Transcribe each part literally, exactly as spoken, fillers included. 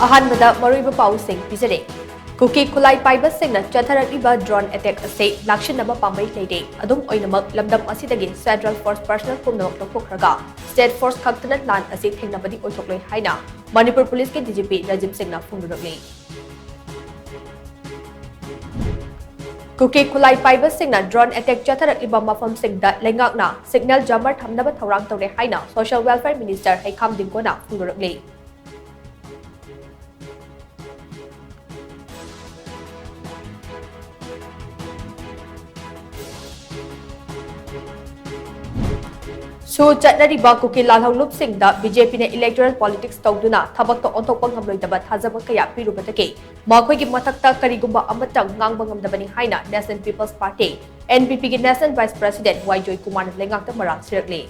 ꯑꯍꯥꯟꯕꯗ ꯃꯔꯨꯑꯣꯏꯕ ꯄꯥꯎꯁꯤꯡ ꯄꯤꯖꯔꯦ꯫ ꯀꯨꯀꯤ ꯈꯨꯠꯂꯥꯏ ꯄꯥꯏꯕꯁꯤꯡꯅ ꯆꯠꯊꯔꯛꯂꯤꯕ drone attack ꯑꯁꯤ ꯂꯥꯛꯁꯤꯟꯅꯕ ꯄꯥꯝꯕꯩ ꯂꯩꯔꯦ꯫ ꯑꯗꯨꯝ ꯑꯣꯏꯅꯃꯛ, ꯂꯝꯗꯝ ꯑꯁꯤꯗꯒꯤ Central Force personnel ꯄꯨꯝꯅꯃꯛ ꯂꯧꯊꯣꯛꯈ꯭ꯔꯒ State Force ꯈꯛꯇꯅ ꯂꯥꯟ ꯑꯁꯤ ꯊꯦꯡꯅꯕꯗꯤ ꯑꯣꯏꯊꯣꯛꯂꯣꯏ ꯍꯥꯏꯅ ꯃꯅꯤꯄꯨꯔ ꯄꯨꯂꯤꯁꯀꯤ D G P ꯔꯥꯖꯤꯕ ꯁꯤꯡꯅ ꯐꯣꯡꯗꯣꯔꯛꯂꯤ꯫ ꯀꯨꯀꯤ ꯈꯨꯠꯂꯥꯏ ꯄꯥꯏꯕꯁꯤꯡꯅ drone attack ꯆꯠꯊꯔꯛꯂꯤꯕ ꯃꯐꯝꯁꯤꯡꯗ ꯂꯩꯉꯥꯛꯅ signal jammer ꯊꯝꯅꯕ ꯊꯧꯔꯥꯡ ꯇꯧꯔꯦ ꯍꯥꯏꯅ Social Welfare Minister ꯍꯩꯈꯥꯝ ꯗꯤꯡꯒꯣꯅ ꯐꯣꯡꯗꯣꯔꯛꯂꯤ꯫ ꯁꯨ ꯆꯠꯅꯔꯤꯕ ꯀꯨꯀꯤ ꯂꯥꯜꯍꯧꯂꯨꯞꯁꯤꯡꯗ B J P ꯅ electoral politics ꯇꯧꯗꯨꯅ ꯊꯕꯛꯇ ꯑꯣꯟꯊꯣꯛꯄ ꯉꯝꯂꯣꯏꯗꯕ ꯊꯥꯖꯕ ꯀꯌꯥ ꯄꯤꯔꯨꯕꯗꯒꯤ ꯃꯈꯣꯏꯒꯤ ꯃꯊꯛꯇ ꯀꯔꯤꯒꯨꯝꯕ ꯑꯃꯠꯇ ꯉꯥꯡꯕ ꯉꯝꯗꯕꯅꯤ ꯍꯥꯏꯅ National People's Party, N P P ꯒꯤ National Vice President ꯋꯥꯏ ꯖꯣꯏꯀꯨꯃꯥꯔꯅ ꯂꯩꯉꯥꯛꯇ ꯃꯔꯥꯜ ꯁꯤꯔꯛꯂꯤ꯫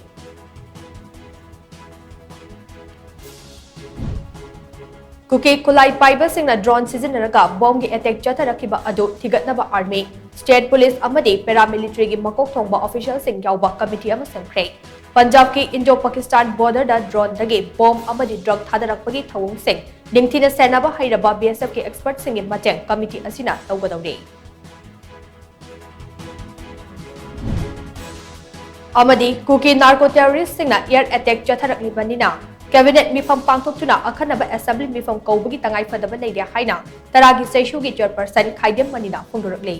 ꯀꯨꯀꯤ ꯈꯨꯠꯂꯥꯏ ꯄꯥꯏꯕꯁꯤꯡꯅ drone ꯁꯤꯖꯤꯟꯅꯔꯒ ꯕꯣꯝꯒꯤ attack ꯆꯠꯊꯔꯛꯈꯤꯕ ꯑꯗꯨ ꯊꯤꯒꯠꯅꯕ army, state police ꯑꯃꯗꯤ paramilitary ꯒꯤ ꯃꯀꯣꯛ ꯊꯣꯡꯕ official ꯁꯤꯡ ꯌꯥꯎꯕ committee ꯑꯃ ꯁꯦꯝꯈ꯭ꯔꯦ꯫ ꯄꯟꯖꯥꯕꯀꯤ Indo-Pakistan border ꯗ drone ꯗꯒꯤ ꯕꯣꯝ ꯑꯃꯗꯤ drug ꯊꯥꯗꯔꯛꯄꯒꯤ ꯊꯧꯑꯣꯡꯁꯤꯡ ꯅꯤꯡꯊꯤꯅ ꯁꯦꯟꯅꯕ ꯍꯩꯔꯕ B S F ꯀꯤ expert ꯁꯤꯡꯒꯤ ꯃꯇꯦꯡ committee ꯑꯁꯤꯅ ꯂꯧꯒꯗꯧꯔꯤ꯫ ꯑꯃꯗꯤ ꯀꯨꯀꯤ narco terrorist ꯁꯤꯡꯅ air attack ꯆꯠꯊꯔꯛꯂꯤꯕꯅꯤꯅ cabinet ꯃꯤꯐꯝ ꯄꯥꯡꯊꯣꯛꯇꯨꯅ ꯑꯈꯟꯅꯕ assembly ꯃꯤꯐꯝ ꯀꯧꯕꯒꯤ ꯇꯉꯥꯏꯐꯗꯕ ꯂꯩꯔꯦ ꯍꯥꯏꯅ ꯇꯔꯥꯒꯤ ꯁꯦꯁꯨꯒꯤ chairperson ꯈꯥꯏꯗꯦꯝ ꯃꯅꯤꯅ ꯐꯣꯡꯗꯣꯔꯛꯂꯤ꯫